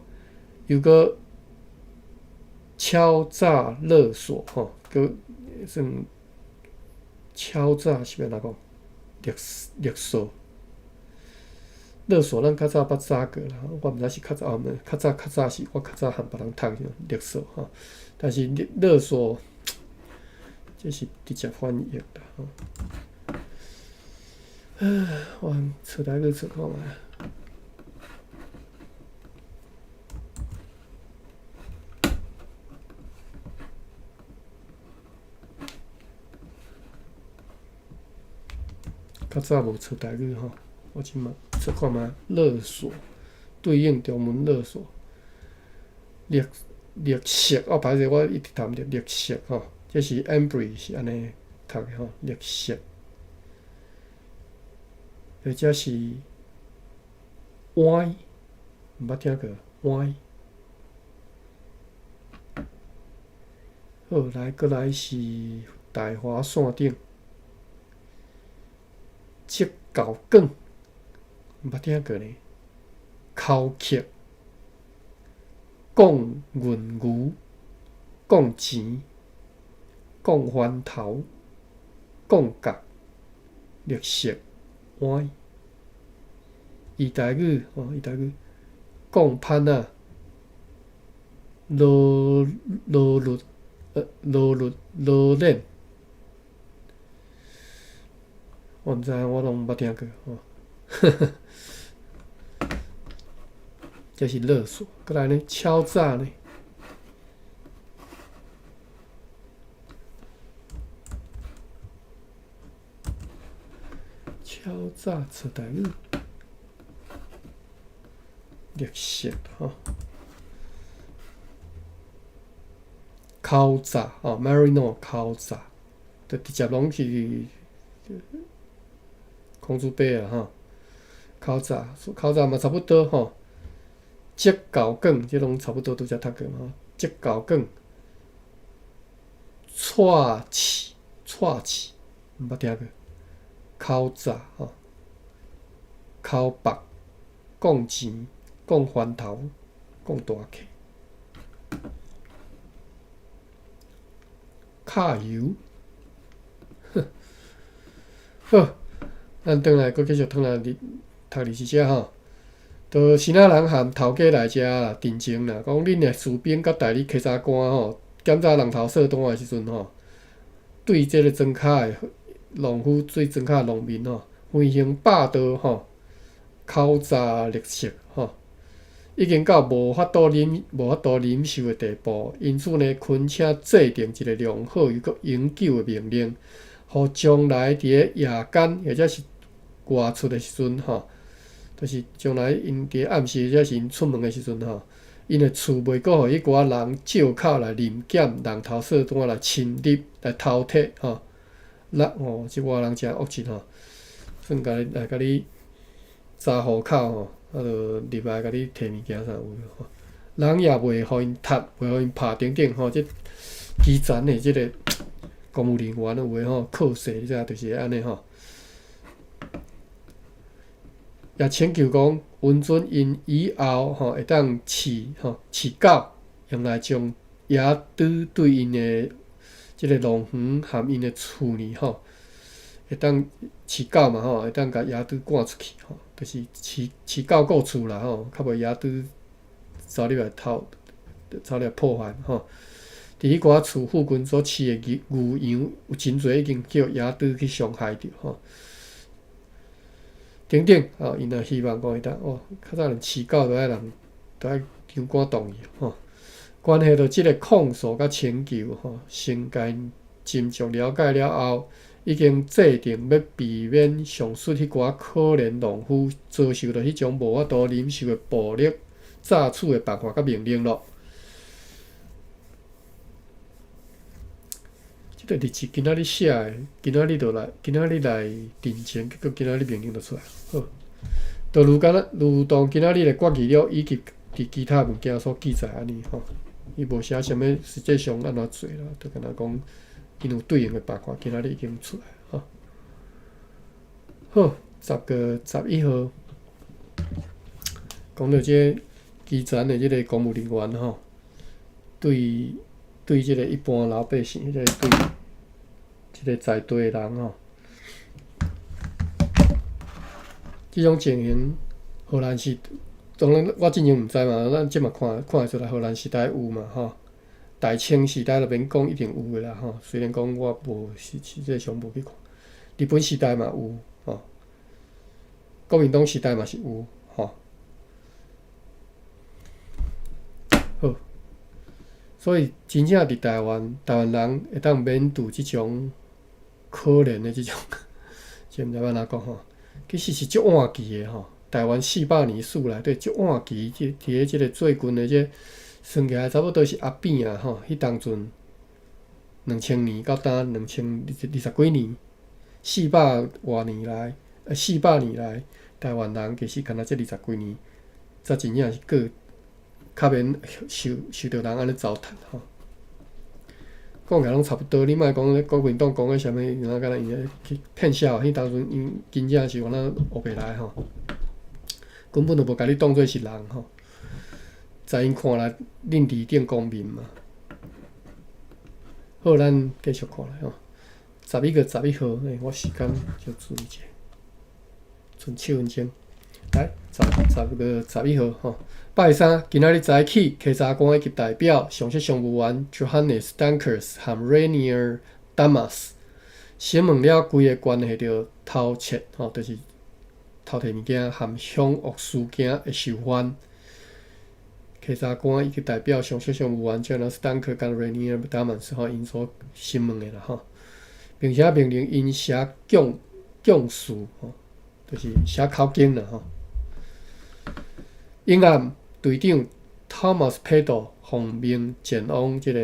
又閣敲詐勒索，吼，閣算敲詐是欲按怎講？勒勒索，勒索咱較早捌查過啦，我毋知是較早，較早較早是我較早和別人讀勒索吼，但是勒勒索，這是直接翻譯啦吼。我找來去找看覓。較早無找台語吼，我這馬找看覓勒索，對應中文勒索，勒勒索哦，歹勢，我一直讀毋著勒索吼，這是 Embry 是按呢讀的吼，勒索，或者是歪，毋捌聽過歪。好，來閣來是大華線頂。竹鉤管，毋捌聽過呢。口渴，講銀牛，講錢，講番頭，講角，綠色，歪。伊台語吼，伊台語講潘仔，羅羅律，羅律羅鏈。我毋知，我攏毋捌聽過吼。這是勒索，閣來呢？敲詐呢？敲詐扯台語，勒索吼，敲詐哦，Marino 敲詐，就直接攏是孔子伯啊吼，敲詐，敲詐嘛差不多吼，積厚卷，這攏差不多拄才讀過嘛吼，積厚卷，蔡刺，蔡刺，毋捌聽過。口罩吼，口白，講錢，講番頭，講大客，卡油，好，咱轉來閣繼續轉來讀20節吼。就先仔人和頭家來遮啦，陳情啦，講恁的士兵佮代理稽查官吼，檢查人頭稅單的時陣吼，對這個莊跤的。農夫對莊跤農民吼，橫行霸道吼，敲詐勒索吼，已經到無法度忍、無法度忍受的地步。因此呢，懇請制定一个良好又閣永久的命令，予將來佇咧夜間或者是外出的時陣吼，就是將來𪜶佇咧暗時或者是𪜶出門的時陣吼，𪜶的厝袂閣予彼寡人借口來臨檢人頭稅單來侵入來偷提吼。那吼，這外人誠惡質吼，算共你來共你查戶口吼，啊，就入來共你提物件啥有吼，人也袂予𪜶踢，袂予𪜶拍等等吼，這基層的這个公務人員有的吼，靠勢你知影，就是會按呢吼。也請求講，允准𪜶以後吼會當飼吼飼狗，用來將野豬對𪜶的。這个農園和𪜶的厝呢吼，會當飼狗嘛吼，會當共野豬趕出去吼，就是飼飼狗顧厝啦吼，較袂野豬走入來偷，走入來破壞吼。佇彼寡厝附近所飼的牛牛羊有真濟已經叫野豬去傷害著吼。等等吼，𪜶也希望講會當哦，較早連飼狗都愛人都愛槍桿動去吼。關係著這个控訴佮請求吼，先共斟酌了解了後，已經制定欲避免上述彼寡可憐農夫遭受著彼種無法度忍受的暴力榨取的辦法佮命令囉。這个日子今仔日寫的，今仔日就來，今仔日來陳情，結果今仔日命令就出來。好，就如敢若如同今仔日的決議了，以及佇其他物件所記載按呢吼。伊無寫啥物，實際上按怎做啦，就敢若講，𪜶有對應的辦法，今仔日已經出來吼。好，10月11號，講著這个基層的這个公務人員吼，對對這个一般老百姓，或者對這个在地的人吼，這種情形，荷蘭是。當然，我進前毋知嘛，咱這嘛看看會出來，荷蘭時代有嘛吼，大清時代就免講一定有的啦吼。雖然講我無實實際上無去看，日本時代嘛有吼，國民黨時代嘛是有吼。好，所以真正佇台灣，台灣人會當免拄這種可憐的這種，這毋知欲按怎講吼，其實是足惋惜的吼。台灣400年史內底足惋惜，這佇咧這个最近的這算起來差不多是阿扁啊吼，彼當陣2000年到今2020幾年，四百外年來，400年來，台灣人其實敢若這二十幾年，才真正是過較免受受著人按呢糟蹋吼。講起來攏差不多，你莫講國民黨講的啥物，若敢若𪜶咧去騙笑，彼當陣𪜶真正是按呢烏白來吼。根本就無共你當做是人吼，在𪜶看來，恁二等公民嘛。好，咱繼續看來吼。11月11號，欸，我時間就注意一下，賰7分鐘。來，十10月11號吼，拜三，今仔日早起，稽查官以及代表、上席商務員 Johannes Dankers 和 Rainier Damas 審問了規个關係著偷竊吼，就是偷提物件含凶惡事件的囚犯。稽查官以及代表上訴上務員將斯丹克佮瑞尼爾達曼斯吼，𪜶所審問的啦吼，並且命令𪜶寫供供詞吼，就是寫口供啦吼。永暗隊長 Thomas Pedo 奉命前往這個，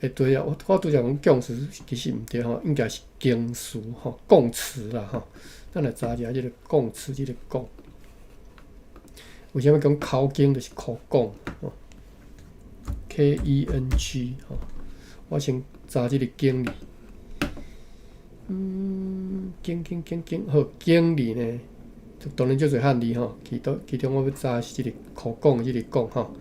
欸對啊，我拄才講供詞其實毋對吼，應該是供詞吼，供詞啦吼。咱來查一下這个供詞，這个供。為啥物講口供就是口供吼？KENG 吼，我先查這个經字。經經經經好，經字呢，就當然足濟漢字吼，其中我欲查是這个口供的這个供吼，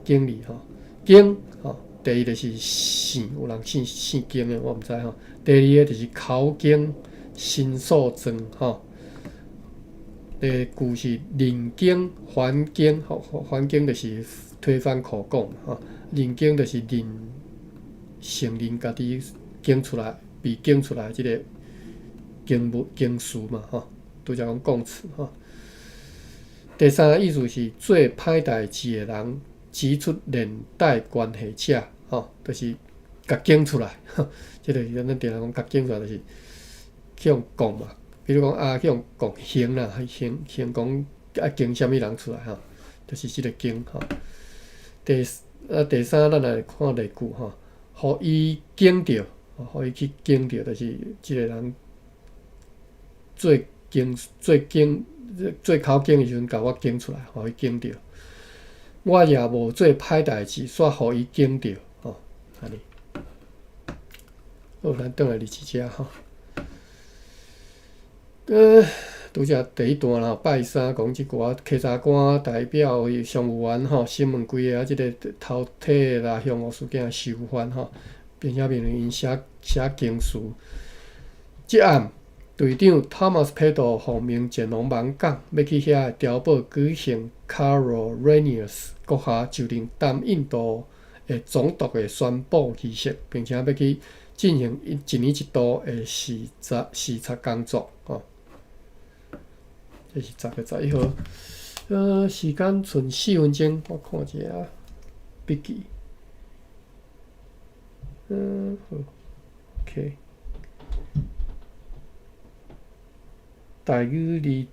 經字吼，經吼，第一个是姓，有人姓姓經的，我毋知吼。第二个就是口供申訴狀吼。第二句是認供還供吼，還供就是推翻口供吼，認供就是認承認家己供出來，被供出來這个供物供詞嘛吼，拄才講供詞吼。第三个意思是做歹代誌的人指出連帶關係者吼，就是共供出來，這个是咱定定講共供出來，就是去予講嘛。比如講啊，去予講刑啦，刑刑講愛供啥物人出來吼，就是這个供吼。第三，咱來看例句吼，予伊供著，予伊去供著，就是這个人做供做供做口供的時陣，共我供出來，予伊供著。我也無做歹代誌，煞予伊供著，吼，按呢。好，咱轉來二這吼。拄才第一段啦，拜三講這寡稽查官代表上務員吼，審問規个啊，這个偷提啦、凶惡事件的囚犯吼，並且命令𪜶寫寫供詞。這暗，隊長 Thomas Pedo 奉命前往網港，欲去遐个碉堡舉行 Carol Ranius 閣下就任東印度的總督的宣布儀式，並且欲去進行一年一度的視察工作吼。這是10月11號，時間賰4分鐘，我看一下筆記。好，OK。台語字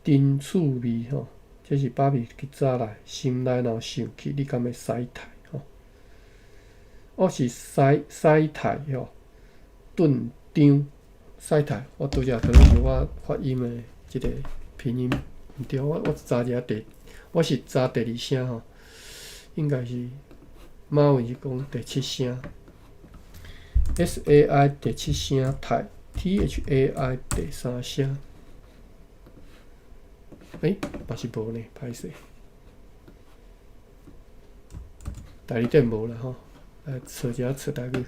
真趣味吼，這是爸比去早來，心內若有想起，你敢會使刣吼？我是使使刣吼，頓張使刣，我拄才可能是我發音的這个拼音毋對，我查一下第，我是查第二聲吼，應該是馬文是講第七聲，SAI 第七聲刣。THAI 第三聲，欸，嘛是無呢，歹勢。代字典無啦吼，來找一下找台語。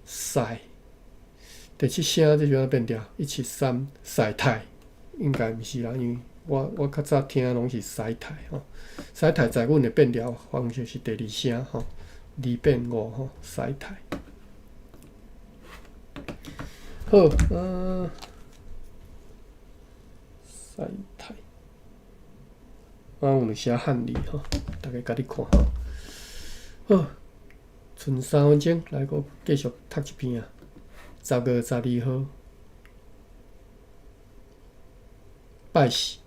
賽，第七聲這就按怎變調？173賽太，應該毋是啦，因為我較早聽攏是使刣吼，使刣在阮的變調方式是第二聲吼，2變5吼，使刣。好，使刣，我有寫漢字吼，大家家己看吼。好，賰3分鐘，來閣繼續讀一篇啊。10月12號，拜四。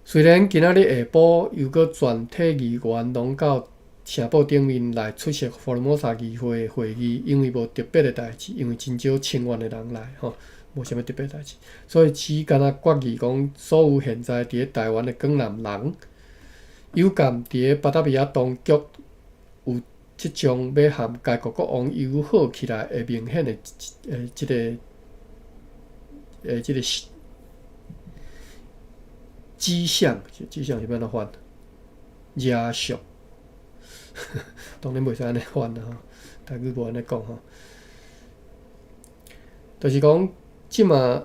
雖然今仔日下晡又閣全體議員攏到城堡頂面來出席福爾摩沙議會會議，因為無特別的代誌，因為真少請願的人來吼，無啥物特別代誌，所以只干焦決議講，所有現在佇咧台灣的廣南人，有鑑佇咧巴達維亞當局有這種欲和該國國王友好起來的明顯的這個指向，指向是欲按怎翻？野俗，當然袂使按呢翻啦吼，台語無按呢講吼。就是講，這馬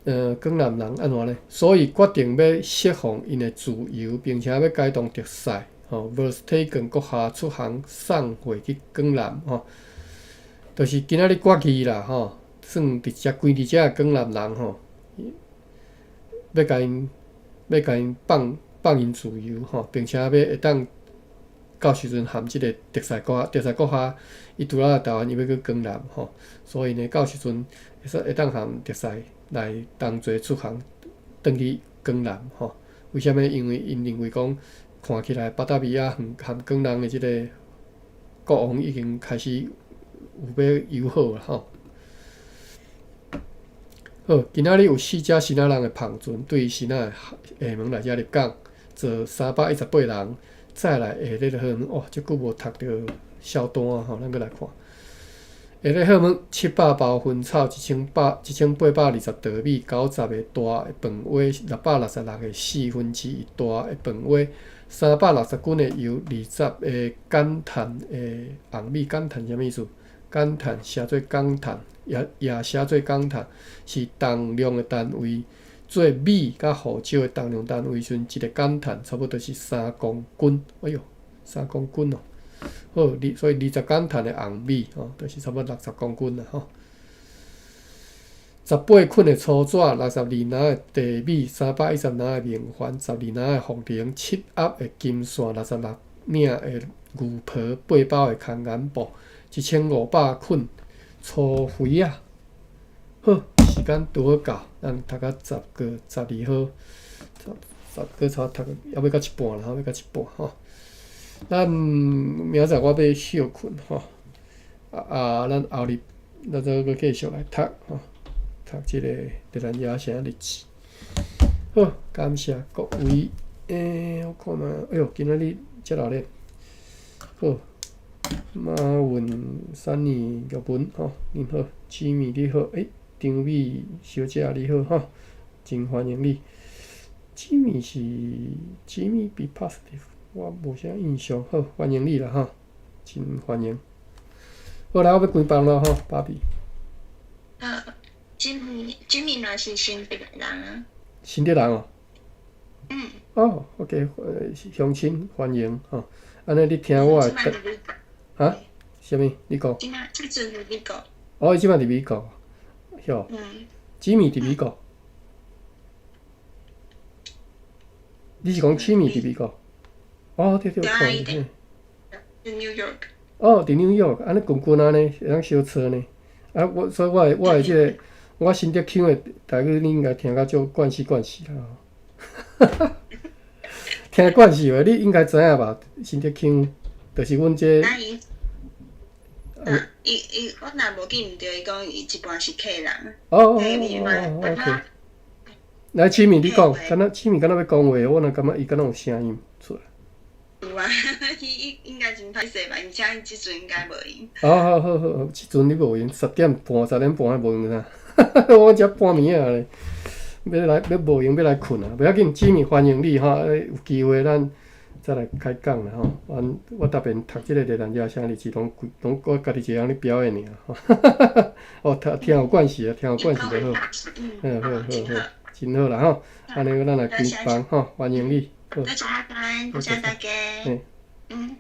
江南人按怎呢？所以決定欲釋放𪜶的自由，並且欲解動特賽吼 Verstegen 閣下出航送貨去江南吼，就是今仔日決議啦吼，算佇遮關佇遮的江南人吼，欲共𪜶放𪜶自由吼，並且欲會當到時陣含這个特賽閣下，特賽閣下，伊拄仔來台灣，伊欲去江南吼，所以呢，到時陣會使會當含特賽來同齊出航，轉去江南吼。為啥物？因為𪜶認為講，看起來巴達維亞含江南的這个國王已經開始有欲友好啦吼。好，今仔日有四隻支那人的帆船對支那的廈門來遮入港，坐318人。再來下列的號門，哇，遮久無讀著銷單吼，咱閣來看。下列號門700包薰草，1820稻米，90个大的飯糰，666个1/4大的飯糰，360斤的油，20个減碳的紅米。減碳啥物意思？減碳寫做港碳，也寫做港碳，是重量的單位。做米佮胡椒的重量單位時陣，一個減碳差不多是3公斤。哎喲，3公斤哦！好，所以20減碳的紅米吼，就是差不多60公斤啦吼。18捆的粗紙，62籃的地米，310籃的明礬，12籃的茯苓，7盒的金線，66領的牛皮，8包的空眼布，1500捆粗肥仔。好，時間拄好到，咱讀到10月12號，十個差讀，猶欲到一半啦，猶欲到一半吼。咱明仔載我欲歇睏吼，啊，咱後日咱再閣繼續來讀吼，讀這个熱蘭遮城日誌。好，感謝各位。我看覓，哎喲，今仔日遮熱鬧。好，馬雲、珊妮、玉文吼，恁好，吉米你好，張美小姐你好吼，真歡迎你。吉米是吉米 be positive，我無啥印象。好，歡迎你啦吼，真歡迎。好來，我欲關房囉吼，芭比。吉米，吉米若是新竹人啊。新竹人哦。嗯。哦，OK，鄉親歡迎吼。按呢，你聽我的。哈？啥物？你講。這馬這陣佇美國。哦，伊這馬佇美國。曉。嗯。吉米佇美國。你是講吉米佇美國？哦，對對，對。佇 New York。哦，佇 New York，按呢近近仔呢，會當相撮呢。啊，我所以我的這个我新竹腔的台語，你應該聽甲足慣勢慣勢啦。聽慣勢無？你應該知影吧？新竹腔，就是阮這。啊伊，伊伊，我若無記毋著，伊講伊一半是客人。哦，OK。來，吉米，你講，敢若吉米敢若欲講話，我若感覺伊敢若有聲音出來。有啊，伊伊應該真歹勢吧？而且伊這陣應該無閒。哦，好好好，這陣你無閒，10點半、10點半還無閒啥？我才半暝仔咧，欲來欲無閒欲來睏啊！袂要緊，吉米歡迎你吼，有機會咱再來開講啦吼。我逐遍讀這个熱蘭遮城日誌，攏攏我家己一个人咧表演爾。哦，聽聽有關係啊，聽有關係就好。嗯，好好好，真好啦吼。按呢，咱來關房吼，歡迎你。多謝阿丹，多謝大家。嗯。